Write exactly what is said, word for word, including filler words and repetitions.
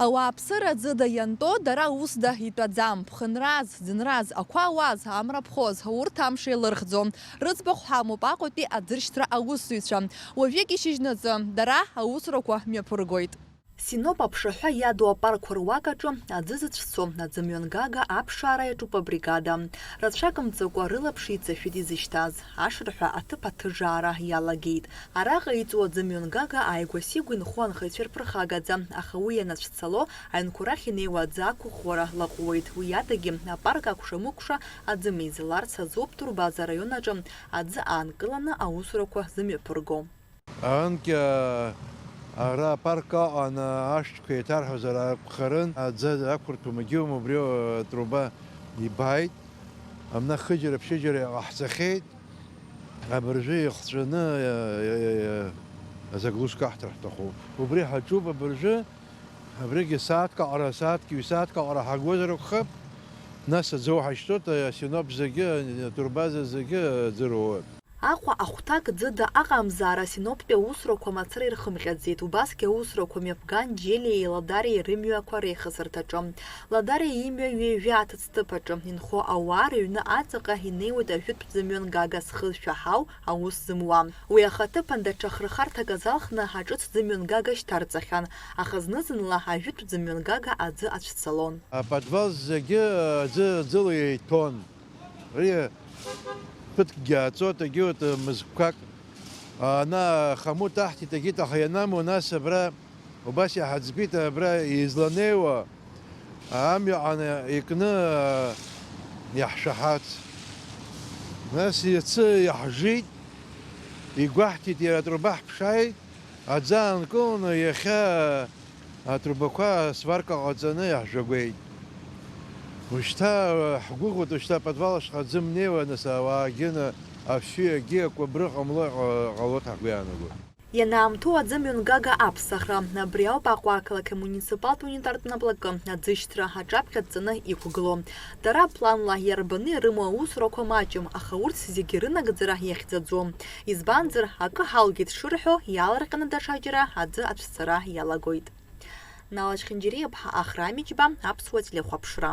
Ауааԥсыра ӡыда ианто, дара усда итәаӡам. Ԥхынраз, ӡынраз, ақәа ауаз, амра ԥхоз, урҭ амш еилырхӡом. Рыӡбахә ҳамоуп Аҟәатәи аӡыршьҭра аусзуҩцәа. Уажәыгь ишьыжьнаҵы дара аусурақәа мҩаԥыргоит. Синоп аԥшаҳәа иаду апаркқәа руак аҿы аӡы зыцәцо аӡымҩангага аԥшаара иаҿуп абригада. Рацәак мҵыкәа рылаԥш ицашәеит изышьҭаз. Ашырҳәа аҭыԥ аҭыжаара иалагеит. Араҟа иҵоу аӡымҩангага ааигәа-сигәа инхо анхаҩцәа ирԥырхагаӡам, аха уи ианацәцало, аҩнқәа рахь инеиуа аӡы ақәыӷәӷәара лаҟәуеит. Уи адагьы, апарк акәша-мыкәша аӡы меизаларц азоуп Турбаза араион аҿы аӡы аанкыланы аусурақәа зымҩаԥырго. Анкьа ара апарк аҟан ашәҭқәа еиҭарҳәозар акәхарын, аӡы ақәырҭәом, егьиума, убри атруба ибааит, амна хыџьара-ԥшьыџьара иҟаҳҵахьеит, абыржәы ихҵәаны, э, э, э, азаглушка аҳҭар ҳҭахуп. Убри ҳаҿуп абыржәы, абригьы сааҭк аҟара, сааҭк, ҩ-сааҭк аҟара ҳагозар акәхап, нас аӡы уҳашьҭоит, асиноп зегьы, атурбаза зегьы аӡы роуеит. Аҟәа ахәҭак ӡыда аҟамзаара асиноптәи аусурақәа мацара ирхымҟьаӡеит, убасгьы аусурақәа мҩаԥган Џьелиеи Ладариеи рымҩақәа реихасырҭаҿы. Ладариа имҩа ҩажәа аҭыӡҭыԥ аҿы инхо ауаа рыҩны аҵаҟа инеиуеит ажәытә ӡымҩангага зхы шәаҳау аус зымуа. Уи ахаҭыԥан даҽа хырхарҭак азалхны аҿыц ӡымҩангага шьҭарҵахьан, аха зны-зынла ажәытә ӡымҩангага аӡы ацәцалон. Аподвал зегьы аӡы, ӡыла еиҭәон. Ари ԥыҭкгьы ааҵуеит, егьиуеит, мызкқәак. Ана, ахамут аҳҭеит, егьит, аха ианаму, нас абра убас иҳаӡбеит, абра изланеиуа амҩаҟны икны иаҳшаҳаҭ. Нас иацы иаҳжит, игәаҳҭеит, иара атруба ҳԥшааит, аӡы аанкыланы иахьа атрубақәа сварка ҟаҵаны иаҳжәагәеит. Ушьҭа ҳгәыӷуеит, ушьҭа аподвал ашҟа аӡы мнеиуа, нас ауаагьы, афҩы, агьи акәыбры ҟамло ҟалоит ҳгәы иаанагоит. Ианаамҭоу аӡы мҩангага аԥсахра, абри ауп Аҟәа ақалақь амуниципалтә унитартә наплакы аӡышьҭра аҿаԥхьа дҵаны иқәгыло. Дара планла иарбаны ирымоу аусурақәа маҷым, аха урҭ зегьы рынагӡара иахьӡаӡом. Избанзар, акы ҳалгеит шырҳәо, иаалырҟьаны даҽаџьара аӡы ацәцара иалагоит. Нала Чхинџьариаԥҳа, Ахра Амиџьба, Аԥсуа телехәаԥшра.